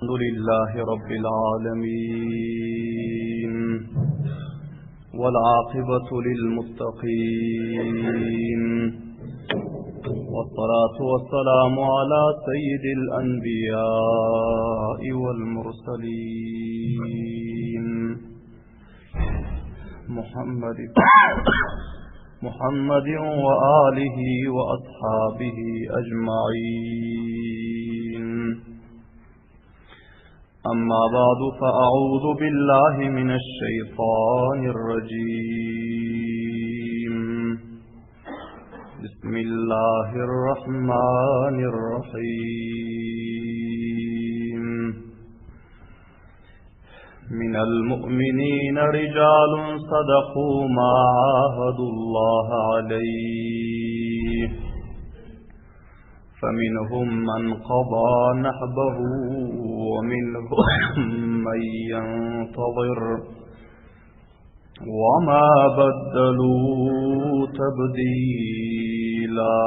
الحمد لله رب العالمين والعاقبة للمتقين والصلاة والسلام على سيد الأنبياء والمرسلين محمد محمد وآله وأصحابه أجمعين أما بعد فأعوذ بالله من الشيطان الرجيم بسم الله الرحمن الرحيم من المؤمنين رجال صدقوا ما عاهدوا الله عليه فمنهم من قضى نحبه ومنهم من ينتظر وما بدلوا تبديلا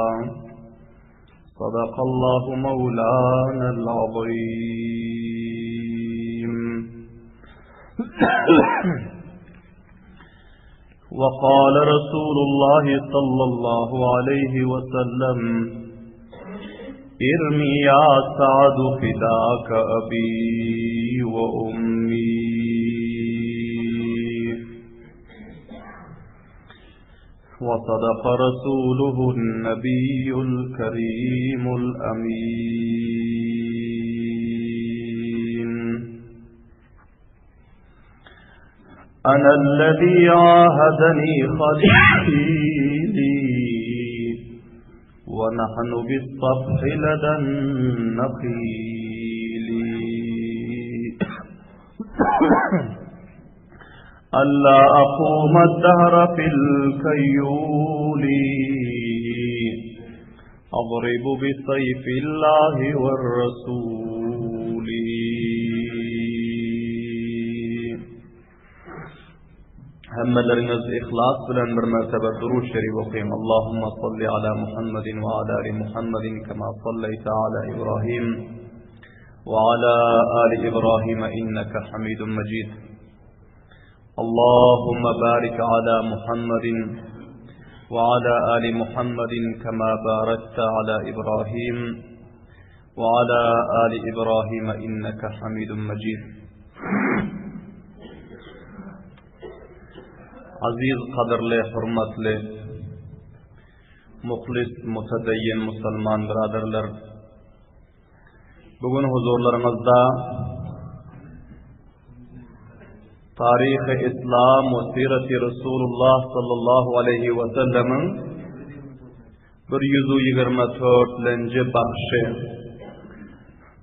صدق الله مولانا العظيم وقال رسول الله صلى الله عليه وسلم ارمي يا سعد فداك أبي وأمي وصدق رسوله النبي الكريم الأمين أنا الذي عاهدني خليلي ونحن بالصفح لدى النخيل ألا أقوم الدهر في الكيول أضرب بسيف الله والرسول Hemmeleriňiz ihlas bilen bir mertebe durud şerif okyň. Allahumma salli ala Muhammedin we ala ali Muhammedin kema sallaýta ala Ibrahim we ala ali Ibrahim inneke Hamidun Mejid. Allahumma barik ala Muhammedin we ala ali Muhammedin kema barakta ala Ibrahim we ala ali Ibrahim inneke Hamidun Mejid. Aziz, gadyrly, hormatly, muhlis, mutedeyyin musulman byraderler! Bu gün huzurlaryňyzda Taryhy Islam we Sirati Resulullah sallallahu aleýhi we sellemiň 124-lenji bagşy,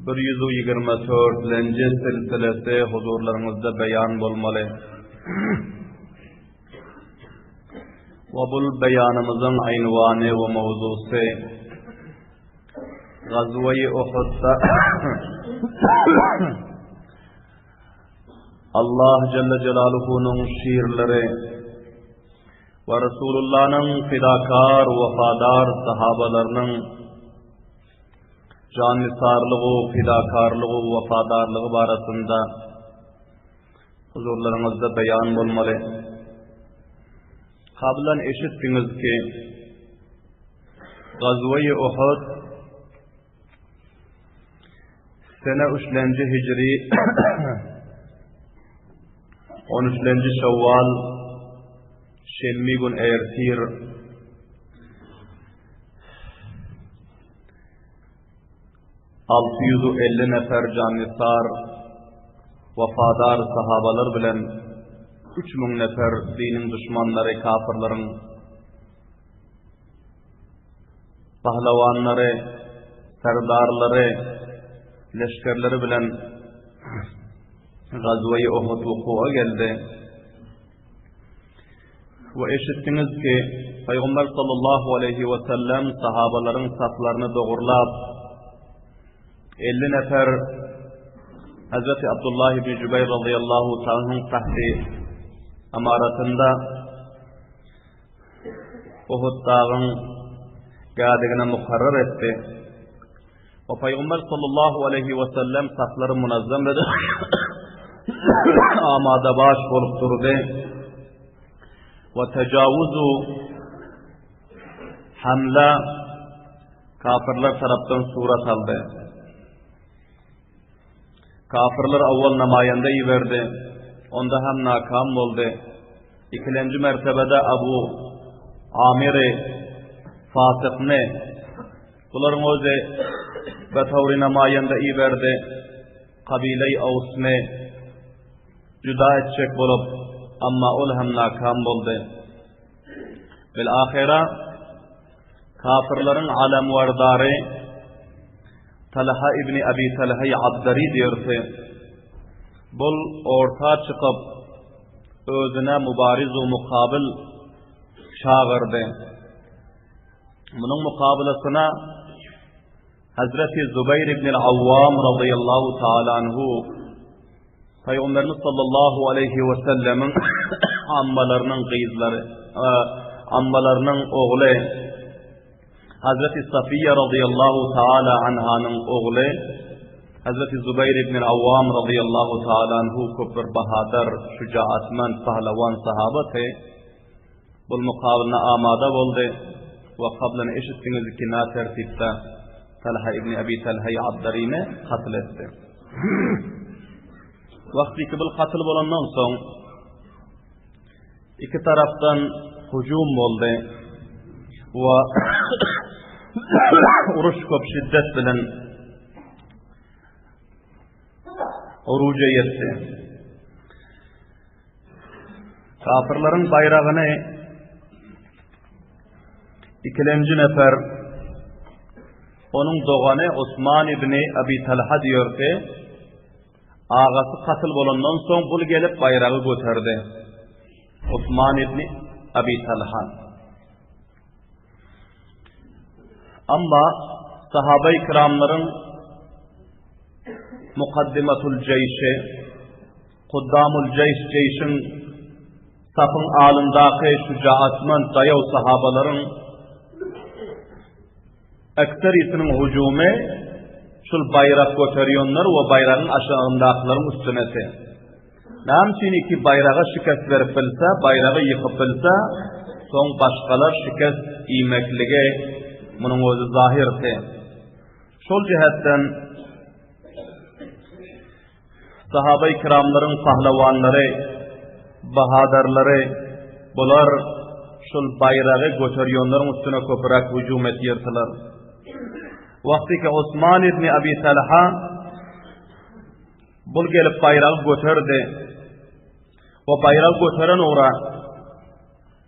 124-lenji silsilesi huzurlaryňyzda beýan bolmaly. We bul beýanymyzyň ynwany we mowzusy Gazweýi Uhudda Allah Jelle Jelaluhunyň şirleri we Resulullanyň fidakar, wefadar sahabalarynyň jannisarlygy, fidakarlygy, wefadarlygy barasynda huzurlaryňyzda beýan bolmaly. Kablan eşitdiňiz ki, Gazweýi Uhud sene üçlenji hijri on üçlenji şewwal şemmi gün ertir 650 nefer jannisar wafadar sahabalar bilen 3000 nefer diniň duşmanlary kafirleriň Pahlawanlary, serdarlary, leşgerleri bilen Gazweýi Uhud wukuwa geldi. We eşitdiňiz ki, Pygamber sallallahu aleýhi we sellem sahabalaryň saflaryny dogurlap, 50 nefer Hazreti Abdullah ibn Jübeýr radıyallahu ta'ala tahti amaratynda Uhud dagyň gädigine mukarrar etdi. We Pygamber sallallahu aleýhi we sellem saflary munazzam edip, amada baş bolup durdy. We tejawuzu hamla kafirler tarapdan surat aldy. Kafirler awwal namaýanda iberdi. Onda hem nakam boldy. Ikilenji mertebede Abu Amiri Fasykny bularyň özi betawry namaýanda iberdi. Kabileý Awsny juda etjek bolup, amma ol hem nakam boldy. Bil ahyra kafirleriň alamwardary Talha ibni Abi Talha Abdary diýersi. Bul orta çykyp özüne mubariz u mukabil çagyrdy. Munuň mukabylasyna Hazreti Zubair ibn al-Awwam radıyallahu taala anhu Pygamberimiz sallallahu aleýhi we sellemiň ammalarynyň gyzlary, ammalarynyň ogly Hazreti Safiýa radıyallahu taala anhanyň ogly Hazreti Zubair ibn al-Awwam radıyallahu taala anhu köp bir bahadyr, şujaatmand, pahlawan sahabaty. Bul mukabylyna amada boldy we kablan eşitdiňiz ki na tertipde Talha ibn Abi Talha Abdaryny katl etdi. Wagty ki bul katl bolandan soň iki tarapdan hujum boldy we uruş köp şiddet bilen oruja ýetdi. Kafirleriň baýragyny ikilenji nefer onuň dogany Osman ibn Abi Talha diýerdi. Agasy katyl bolandan soň bul gelip baýragy göterdi. Osman ibn Abi Talha. Amma sahaba-i kiramlaryň mukaddimatul jeýşi Kuddamul jeýş jeýşiň sapyň alyndaky şujaatmand daýaw sahabalaryň ekserisiniň hujumy şul baýrak göterýänler we baýragyň aşagyndakylaryň üstünesi. Näme üçin iki baýraga şikest berip bilse, baýragy ýykyp bilse, soň başgalar şikest iýmekligi munuň özi zahyrdy. Şol jähetden Sahabaý kiramlaryň pahlawanlary, bahadarlary bular şol baýragy göterýänleriň üstüne köpüräk hüjüm etýärdiler. Wagtyky Osman ibn Abi Talha bul gelip baýragy göterdi. We baýragy göteren ugra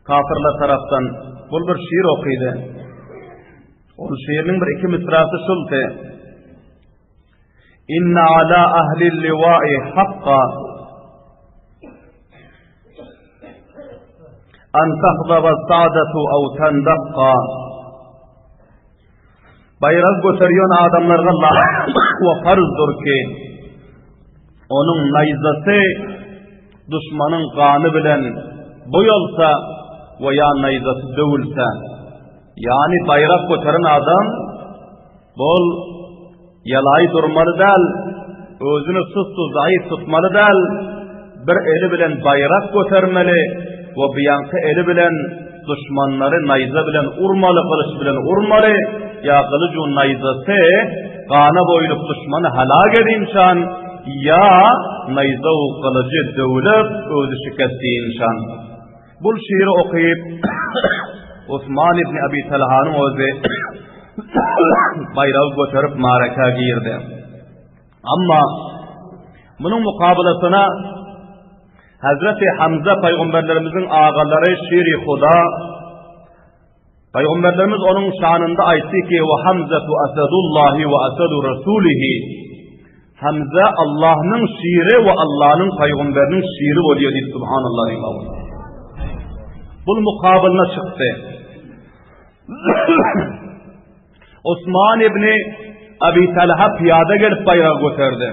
kafirler tarapdan bul bir şiir okydy. Ol şiiriniň bir iki misrasy şuldy. Inna ala ahli liwa'i hakka an tahdaba sa'datu aw tandaqqa Baýrak göterýän adamlarga laýyk we farzdyr ki, onuň naýzasy duşmanyň gany bilen boýalsa we ýa naýzasy döwülse, ýagny baýrak göteren adam Bol, ýalaý durmaly däl, özüni sustu zaýyf tutmaly däl, bir eli bilen baýrak götermeli we buýanky eli bilen duşmanlary naýza bilen urmaly, gylyç bilen urmaly, ýa gylyju naýzasy gana boýulyp duşmany halak edinçan, ýa naýza-u gylyjy döwülip özi şikest iýinçan. Bul şiiri okyp, Osman ibn Abi Talhanyň özi baýragy göterip maraka girdi. Amma munuň mukabylasyna Hazreti Hamza paýgamberlerimiziň agalary şiri Huda Pygamberlerimiz onuň şanynda aýtdy ki, Wa Hamzatu asadullahi wa asadu rasulihi. Hamza Allahnyň şiri we Allahnyň pygamberiniň şiri bolýar diýip subhanallah diýip. Bul mukabylyna çykdy. Osman ibn Abi Talha piyada gelip baýragy göterdi.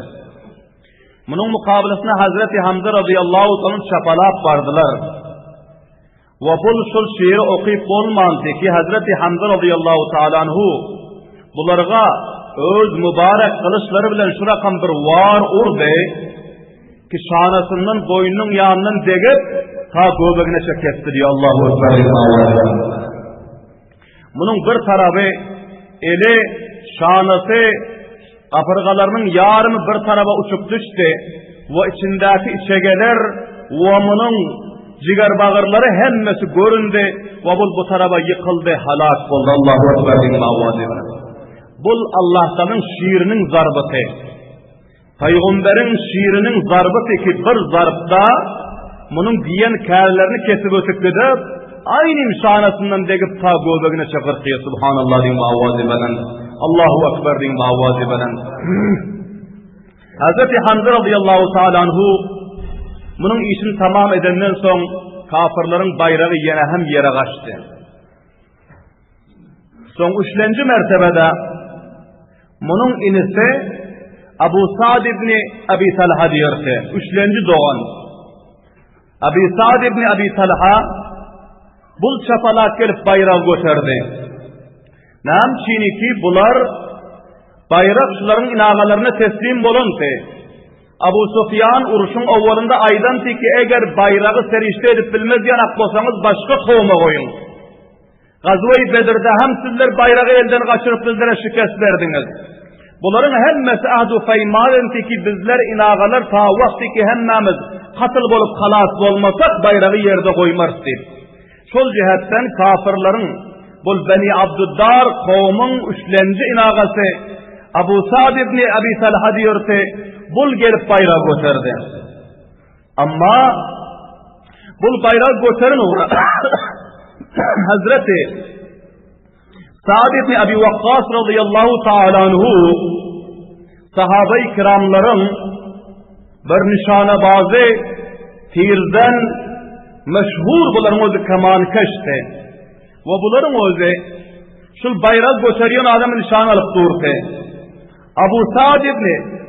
Munuň mukabylasyna Hazreti Hamza radıyallahu anh çapalap bardylar. We bul şul şiiri okyp bolmandy ki Hazreti Hamza razyýallahu taala anhu bularga. öz mübarek gylyçlary bilen şu rakam bir war urdy ki şanasyndan boýnunyň ýanyndan degip ta göbegine çekesti diýýär Allahu Ekber. Munuň bir taraby eli, şanasy, gapyrgalarynyň ýarymy bir taraba uçup düşdi we içindäki içegeler we munuň jiger-bagyrlary hemmesi göründi we bul bu taraba ýykyldy, halak boldy. Allahu Ekber diýiň awazy bilen. Bul Allahtanyň şiriniň zarbysy. Pygamberiň şiriniň zarbysy ki bir zarbda munuň diýen kärlerini kesip ötüp gidip, aýnym şanasyndan degip ta göbegine çykyrtýar. Subhanallah diýiň awazy bilen. Allahu Ekber diýiň awazy bilen. Hazreti Hamza radıyallahu taala anhu munuň işini tamam edenden soň kafirleriň baýragy ýene hem ýere gaçdy. Soň üçlenji mertebede munuň inisi Abu Sa'd ibn Abi Talha diýerdi. Üçlenji dogan. Abi Sa'd ibn Abi Talha bul çapalak gelip baýragy göterdi. Näme üçin ki bular baýrak şularyň inagalaryna teslim bolandy. Abu Sufýan urşuň owalynda aýdandy ki, eger baýragy serişde edip bilmez ýanak bolsaňyz başga kowuma goýuň. Gazwe-i Bedirde hem sizler baýragy elden gaçyryp bizlere şikest berdiňiz. Bularyň hemmesi ahdu peýman edildi ki, bizler inagalar ta wagty ki hemmämiz katyl bolup halas bolmasak baýragy ýerde goýmarys diýip. Şol jihetden kafyrlaryň bul Beni Abduddar kowumyň üçlenji inagasy Abu Sa'd ibn Abi Talha diýerdi, bul gelip baýragy göterdi. Amma bul baýragy göteren ugra Hazreti Sa'd ibn Abi Waqqas radıyallahu ta'ala anhu sahabe-i kiramlaryň bir nişanabazy tirden meşhur bularyň özi kemankeşdi. We bularyň özi şul baýrak göterýän adamy nişan alyp durdy. Abu Sa'd ibn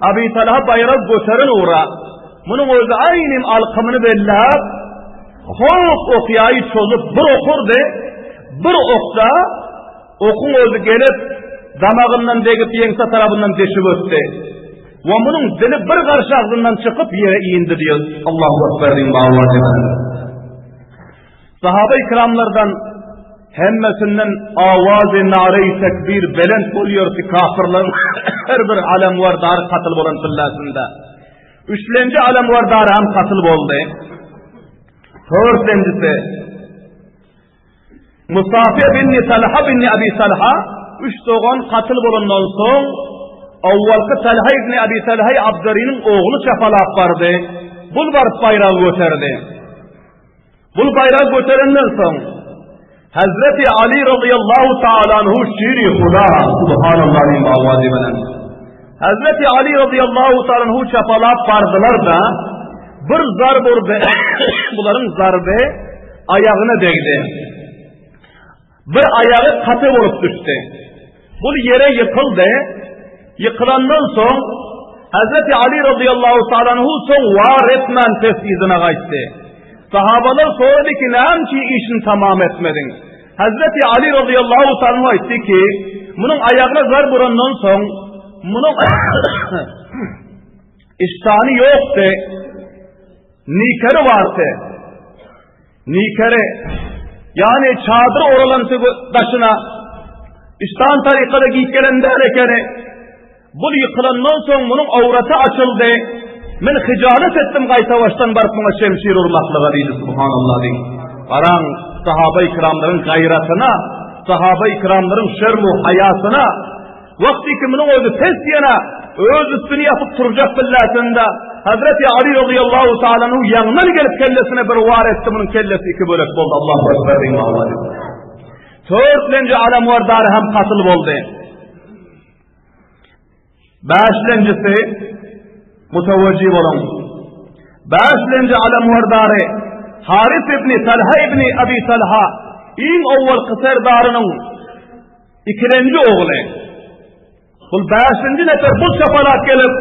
Abi Talha baýrak göteren ugra munuň özi aýnym alkymyny belläp, hop okýaýy çozup bir okurdy, bir okda okuň özi gelip damagyndan degip ýeňse tarapyndan deşip ötdi. We munuň dili bir garş agzyndan çykyp ýere indi diýip Allahu Ekber diýip awazy bilen. Sahaba-i kiramlardan hemmesinden awazy nare-i tekbir belent bolýar ki kafirleriň her bir alemwardary katyl bolan pillasynda. Üçlenji alemwardary hem katyl boldy. Dörtlenjisi Musafi bin Talha bin Abi Talha üç dogan katyl bolandan soň awwalky Talha ibn Abi Talha Abdarynyň ogly çapalap bardy. Bul baryp baýragy göterdi. Bul baýragy göterenden soň, Hazreti Ali radıyallahu taala anhu şiri Huda, subhanallah diýip awazy bilen. Hazreti Ali radıyallahu taala anhu çapalap bardylar da, bir zarb urdy. Bularyň zarby aýagyna degdi. Bir aýagy gaty bolup düşdi. Bul ýere ýykyldy. Ýykylandan soň Hazreti Ali radıyallahu ta'ala anhu soň war etmän pes yzyna gaýtdy. Sahabalar sorady ki, näme üçin işini tamam etmediň? Hazreti Ali radıyallahu ta'ala anhu aýtdy ki, munuň aýagyna zarb urandan soň munuň iştany ýokdy. Nikeri bardy. Nikeri, ýagny çadyr oralan daşyna iştan tarykada giýip gelen däl ekeni. Bul ýykylandan soň munuň awraty açyldy. Men hyjalat etdim gaýtabaşdan baryp muňa şemşir urmaklyga diýdi, subhanallah diýdi. Garaň, sahaba-i kiramlaryň gaýratyna, sahaba-i kiramlaryň şermu haýasyna, Wagty ki munuň özi pes ýene öz üstüni ýapyp turjak billäsinde Hazreti Ali radıyallahu ta'ala anhu ýaňdan gelip kellesine bir war etdi munuň kellesi iki bölek boldy Allahu ekber diýip ağlady. Dörtlenji alam wardary hem katyl boldy. Bäşlenjisi mutawajji boluň. Bäşlenji alam wardary Haris ibn Talha ibn Abi Talha iň owalky serdarynyň Ikilenji ogly. Bul bäşinji nefer bul çapalap gelip,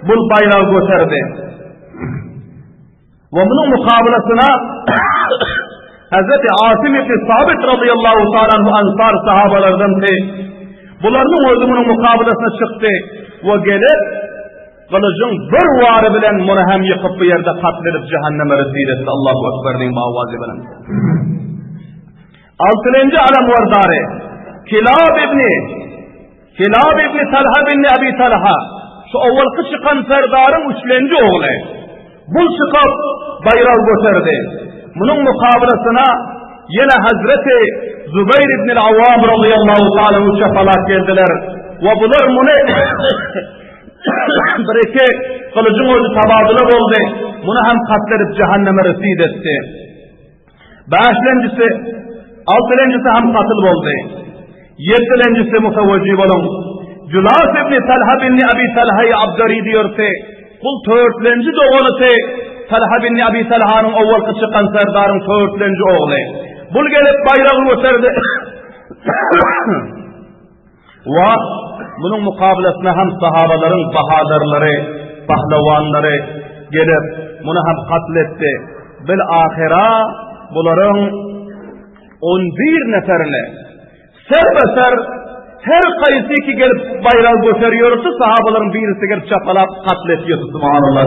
bul baýragy göterdi. We munuň mukabylasyna Hazreti Asim ibn Sabit radıyallahu ta'ala anhu ansar sahabalardan ki, Bularynyň özi munuň mukabylasyna çykdy we gelip, gylyjyň bir wary bilen muny hem ýykyp bu ýerde katl edip jehenneme resid etdi. Allahu Ekber diýiň bawazy bilen. Altynjy alamwardary Kilab ibni Kilab ibni Talha ibni Abi Talha şu owalky çykan serdaryň üçlenji ogly. Bul çykyp baýragy göterdi. Munuň mukabylasyna ýene Hazreti Zubaýr ibn Awwam radiyallahu ta'ala anhu çapalap geldiler. We bular muny bir iki gylyjyň özi tabadyla boldy. Muny hem katl edip jehenneme resid etdi. Bäşlenjisi, altylenjisi hem katyl boldy. Ýedilenjisi mutawajjy boluň. Julas ibn Talha ibn Abi Talha-y Abdary diýerdi. Bul törtlenji doganysy Talha ibn Abi Talhanyň owalky çykan serdaryň törtlenji ogly. Bul gelip baýragy göterdi. Wa munuň mukabylasyna hem sahabalaryň bahadyrlary, pahlawanlary gelip, muny hem katl etdi. Bil ahyra bularyň 11 neferini serbe-ser her kaýsy ki gelip baýragy göterýärdi, sahabalaryň birisi gelip çapalap katl etýärdi. Subhanallah.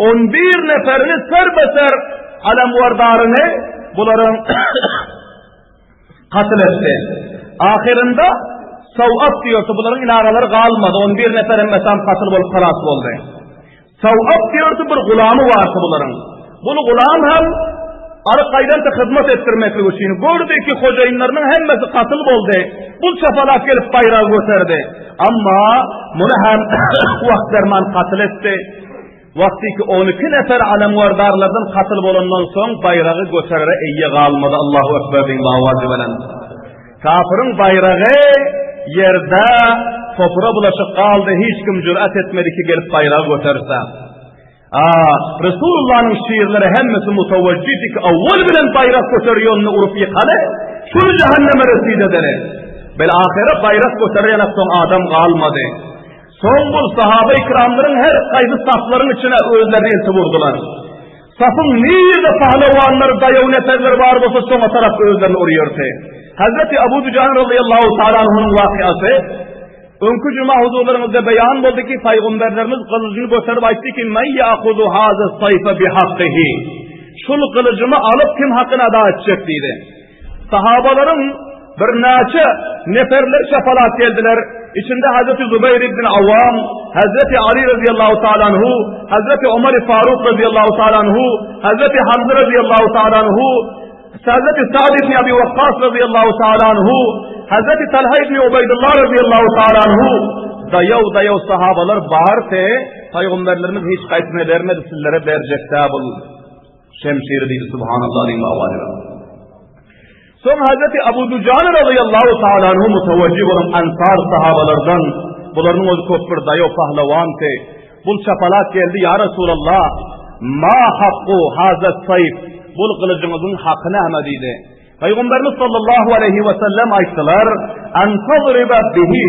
11 neferini serbe-ser alamwardaryny bularyň Katyl etdi. Ahyrynda Sawat diýorse, bularyň inagalary galmady, 11 nefer hemmesem katyl bolup halas boldy. Sawat diýorse bir gulamy bardy bularyň. Bul gulam hem alyp gaýdanta hyzmat etdirmeklik üçin gördi ki, hojaýynlarynyň hemmesi katyl boldy. Bul çapalap gelip baýragy göterdi. Amma muny hem wagt berman katyl etdi. Wagtyky 12 nefer alemwardarlardan katyl bolandan soň baýragy göterere eýe galmady. Allahu Ekber diýiň bawazy bilen. Kafiriň baýragy ýerde topra bulaşyk galdy, hiç kim jürat etmedi ki gelip baýragy göterse. A, Resulullah'yň şiirleri hemmesi mutawajjidi ki awwal bilen baýrak göter ýolunu urup ýykaly, şuny jehenneme resid edeli. Bel ahyra baýrak göterýän soň adam galmady. Soň bul sahaba-ikramlaryň her haýsy saflaryň içine özlerini eltip urdular. Safyň nirede pahlawanlar, daýaw neperler bar bolsa şoňa tarap özlerini urýardy. Hazreti Abu Dujan razyýallahu taala anhunyň wakyasy öňki juma huzurlaryňyzda beýan boldy ki, paýgamberlerimiz gylyjyny göterip aýtdy ki, Men ya'huzu haza sayfa bi hakkihi. Şul gylyjymy alyp kim hakyny ada etjek diýdi. Sahabalaryň birnäçe neferleri şapalap geldiler. Içinde Hazreti Zubaýr ibn Awwam, Hazreti Ali razyýallahu taala anhu, Hazreti Omar Faruk razyýallahu taala anhu, Hazreti Hamza razyýallahu taala anhu, Hazreti Sa'd ibn Abi Waqqas razyýallahu taala anhu, Hazreti Talha ibn Ubaýdullah razyýallahu taala anhu daýaw daýaw sahabalar bardy. Pygamberlerimiz hiç gaýsyna bermedi, sizlere berjek bul. Şemşiri diýdi Subhanallah diýip awazyna. Soň Hazreti Abu Dujana radıyallahu ta'ala anhu mutawajjih bolan ansar sahabalardan bularyň özi köp bir daýaw pahlawandy. Bul çapalak geldi ya Resulallah ma hakku haza sayf bul gylyjyňyzyň haky näme diýdi. Pygamberimiz sallallahu aleýhi we sellem aýtdylar, An tadriba bihi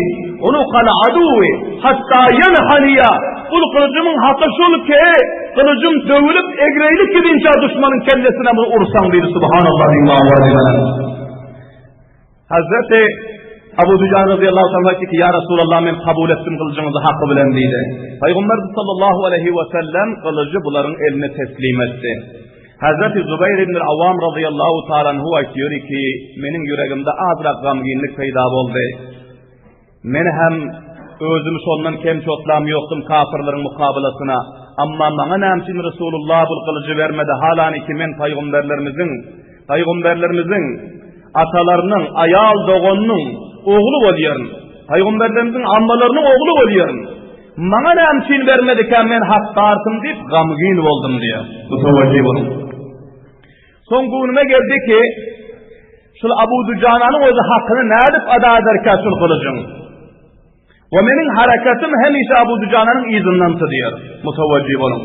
unukal aduwi hatta ýenhaniýa. Bul gylyjymyň haky şul ki, gylyjym döwülip egreýlik gidinçä duşmanyň kellesine muny ursaň diýdi. Subhanallah diýip awazy bilen. Hazreti Abu Dujan radıyallahu ta'ala aýtdy ki, Ya Resulallah men kabul etdim gylyjyňyzy haky bilen diýdi. Pygamberimiz sallallahu aleýhi we sellem gylyjy bularyň eline teslim etdi. Hazreti Zubaýr ibn Awwam razyýallahu taala anhu aýtýar ki, meniň ýüregimde azrak gamgynlyk peýda boldy. Men hem özümi şondan kem çotlam ýokdum kafirleriň mukabylasyna. Amma maňa näme üçin Resulullah bu gylyjy bermedi, halany ki men paýgamberlerimiziň, paýgamberlerimiziň atalarynyň, aýal doganynyň ogly bolýaryn. Paýgamberlerimiziň ammalarynyň ogly bolýaryn. Maňa näme üçin bermedikä men hakdarsym diýip gamgyn boldum diýýär. Mutawajjih boluň. Soň göwnüme geldi ki, şul Abu Dujananyň özi hakyny nädip ada ederkä şul gylyjyň? We meniň harekatym hemişe Abu Dujananyň yzyndan diýýär. Mutawajjih boluň.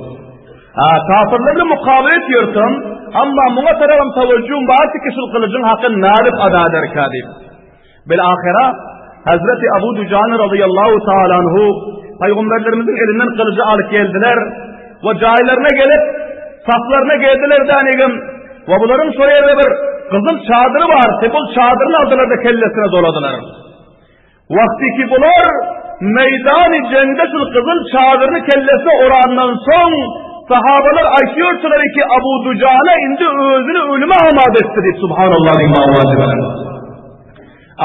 Ha, kafirler bilen mukabele etýärdim, amma muňa tarapam tawajjuhym bardy ki, şul gylyjyň hakyny nädip ada ederkä diýip. Bil-ahyra Hazreti Abu Dujana razyýallahu taala anhu paýgamberlerimiziň elinden gylyjy alyp geldiler we jaýlaryna gelip saflaryna geldiler dänigim we bularyň şo ýerde bir gyzyl çadyry bar, bul çadyryny aldylar-da kellesine doladylar. Wagty ki bular meýdany jeňde şul gyzyl çadyryny kellesine orandan soň, sahabalar aýtýardylar ki, Abu Dujana indi özüni ölüme amada etdi diýip, subhanallah diýip awazy bilen.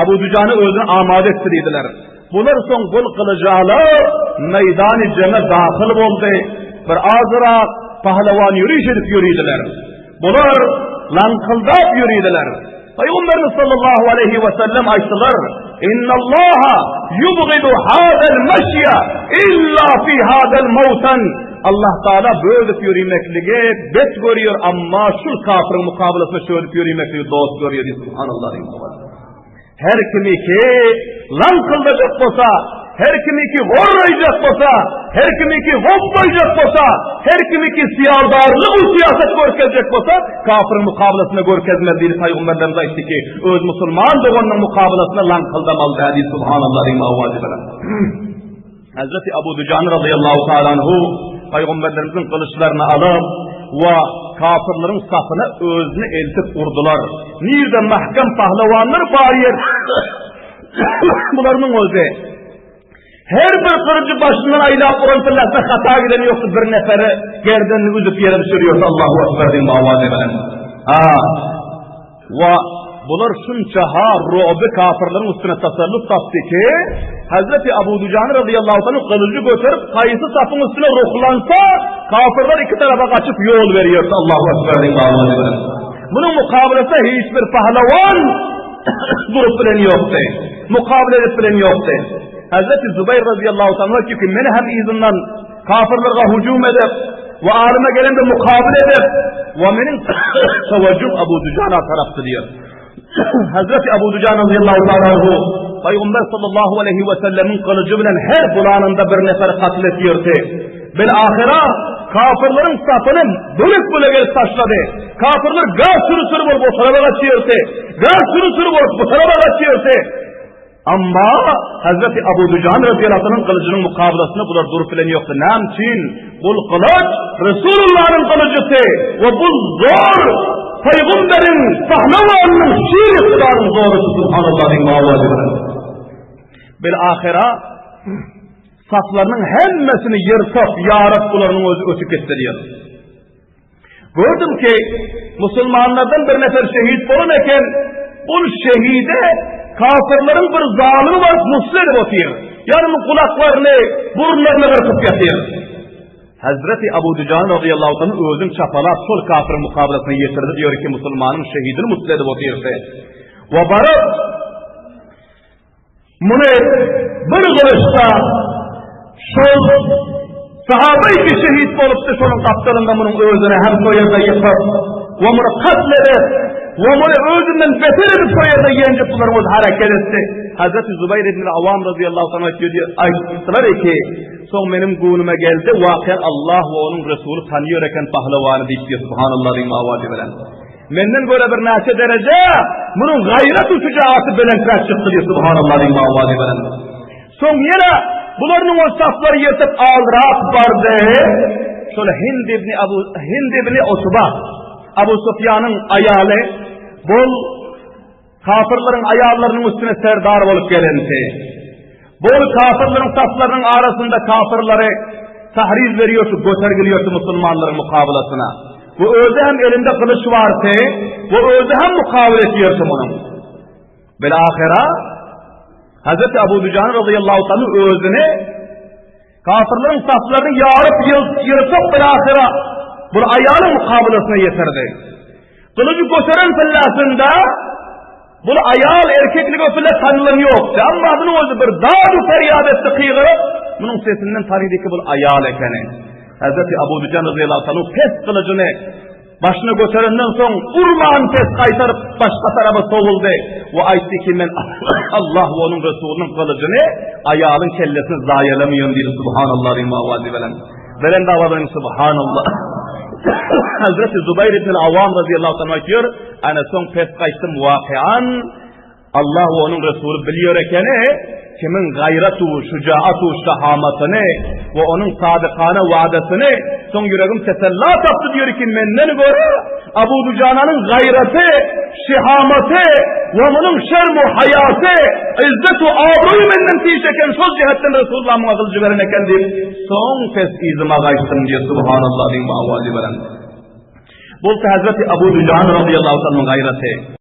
Abu Dujana özüni amada etdi diýdiler. Bular soň bul gylyjy alyp, meýdany jeňe dahyl boldy. Bir azyrak pahlawan ýöriş edip ýöridiler. Bular laňkyldap ýöridiler. Pygamberimiz sallallahu aleýhi we sellem aýtdylar, Innallaha yubgidu hadal maşya illa fi hadal mawtan. Allah Taala bölüp ýörimekligi bet görýär, amma şul kafiriň mukabelasynda şödüp ýörimekligi dost görýär diýip subhanallah diýip. Her kimi ki laňkyldajak bolsa, her kimi ki gorraýjak bolsa, her kimi ki hopbaýjak bolsa, her kimi ki syýardarlyk u syýasat görkezjek bolsa, kafiriň mukabelasynda görkezmez diýip paýgamberlerimiz aýtdy ki, öz musulman doganynyň mukabelasynda laňkyldamaly däl diýip subhanallah diýip awazy bilen. Hazreti Abu Dujan radıyallahu ta'ala anhu paýgamberlerimiziň gylyçlaryny alyp we kafirleriň safyna özüni eltip urdular. Nirde mahkem pahlawanlar bar ýer bularyň özi her bir gylyjy başyndan aýlap uran pillesine hata giden ýokdy bir neferi gerdenini üzüp ýere düşürýärdi Allahu Ekber diýip awaz bilen. Ha. We bular şunça ha ru'by kafirleriň üstüne tasallut tapdy ki, Hazreti Abu Dujana radıyallahu anh gylyjy göterip haýsy sapyň üstüne ruhlansa, kafirler iki tarapa gaçyp ýol berýärdi Allahu Ekber diýip awaz bilen. Munuň mukabelasynda hiç bir pahlawan durup bilen ýokdy. Mukabele edip bilen ýokdy. Hazreti Zubaýr radıyallahu anh aýtdy ki, men hem yzyndan Kafirlerge hüjüm edip we alyma gelende mukabil edip we meniň tewejjüh Abu Dujana tarapdy diýer. Hazreti Abu Dujana radıyallahu ta'ala anhu Peygamber sallallahu aleyhi ve sellemin gylyjy bilen her bulanynda bir nefer katl etýärdi. Bil ahira kafirleriň sapyny bölek-bölek edip taşlady. Kafirler gaz sürü-sürü bolup o tarapa gaçýardy. Gaz sürü-sürü bolup bu tarapa gaçýardy. Amma Hazreti Abu Dujan radiyallahu anh'ın gylyjynyň mukabelasynda bular durup bilen ýokdy. Näme üçin? Bul gylyç Resulullah'yň gylyjysy we bu zor Pygamberiň pahlawanynyň şir Hudanyň zorusy subhanallah diýip awazy bilen. Bil ahira saflarynyň hemmesini ýyrtyp, ýaryp bularyň özi ötüp gitdi diýär. Gördüm ki, musulmanlardan bir nefer şehit bolan eken, bul şehide kafirleriň bir zalymy baryp musle edip otyr. Ýagny gulaklaryny, burunlaryny gyrkyp ýatyr. Hazreti Abu Dujan radıyallahu anh özün çapalap şol kafirin mukabalasyna ýetirdi diýär ki, musulmanyň şehidini musle edip otyrdy. We baryp Muny bir gylyçda şol sahaba ki şehit bolupdy şonuň gapdalynda munuň özüne hem şo ýerde ýykyp we muny katl edip we muny özünden beter edip şo ýerde ýenjip bularyň özi hereket etdi. Hazreti Zubaýr ibn Awam radıyallahu anh aýtdy, aýtdylar ki, soň meniň göwnüme geldi, wakyýan Allah we onuň Resuly tanýar eken pahlawany diýip, subhanallah diýip awazy bilen. Menden görä bir näçe dereje munuň gaýrat şujaaty belenträk çykdy diýip subhanallah diýip awazy bilen. Soň ýene bularyň ol saflary ýetip alrak bardy. Şol Hind ibn Abu Hind ibn Utba Abu Sufýanyň aýaly bol Kafyrlaryň aýallarynyň üstüne serdar bolup gelenti. Bol kafyrlaryň saflarynyň arasynda kafyrlary tahriz berýärdi, götergilýärdi musulmanlaryň mukabalasyna. We özi hem elinde gylyç bardy, we özi hem mukabil etýärdi munuň. Bil ahira Hazreti Abu Dujan radıyallahu anh özüni Kafyrlaryň saflaryny ýaryp ýyrtyp bil ahyra bir aýalyň mukabalasyna ýetirdi. Gylyjy göteren pillasynda bul aýal erkeklige pille tanylan ýokdy. Amma munuň özi bir dad-u perýat etdi gygyryp, munuň sesinden tanydy ki bul aýal ekeni. Hazreti Abu Dujan radıyallahu anh pes gylyjyny Başyna göterenden soň urman pes gaýtaryp başga taraba sowuldy we aýtdy ki men Allah we onuň Resulynyň gylyjyny aýalyň kellesine zaýalamaýan diýdi subhanallah diýip awazy bilen. Belent awaz bilen subhanallah. Hazreti Zubaýr ibn al-Awwam radiyallahu anh aýtýar, ana soň pes gaýtdym wakian Allah we onuň Resuly bilýär ekeni, kimiň gaýratu, şujaatu, şahamatyny we onuň sadykana wadasyny, soň ýüregim tesella tapdy diýer ki, menden görä Abu Dujananyň gaýraty, şehamaty we munuň şerm-u haýasy, izzet-u abraýy menden piş eken, şol jähetden Resulullah muňa gylyjy beren eken diýip, soň pes yzyma gaýtdym diýip, subhanallah diýip, bu owaz iberen. Bolsa Hazreti Abu Dujan radiyallahu ta'ala gaýraty.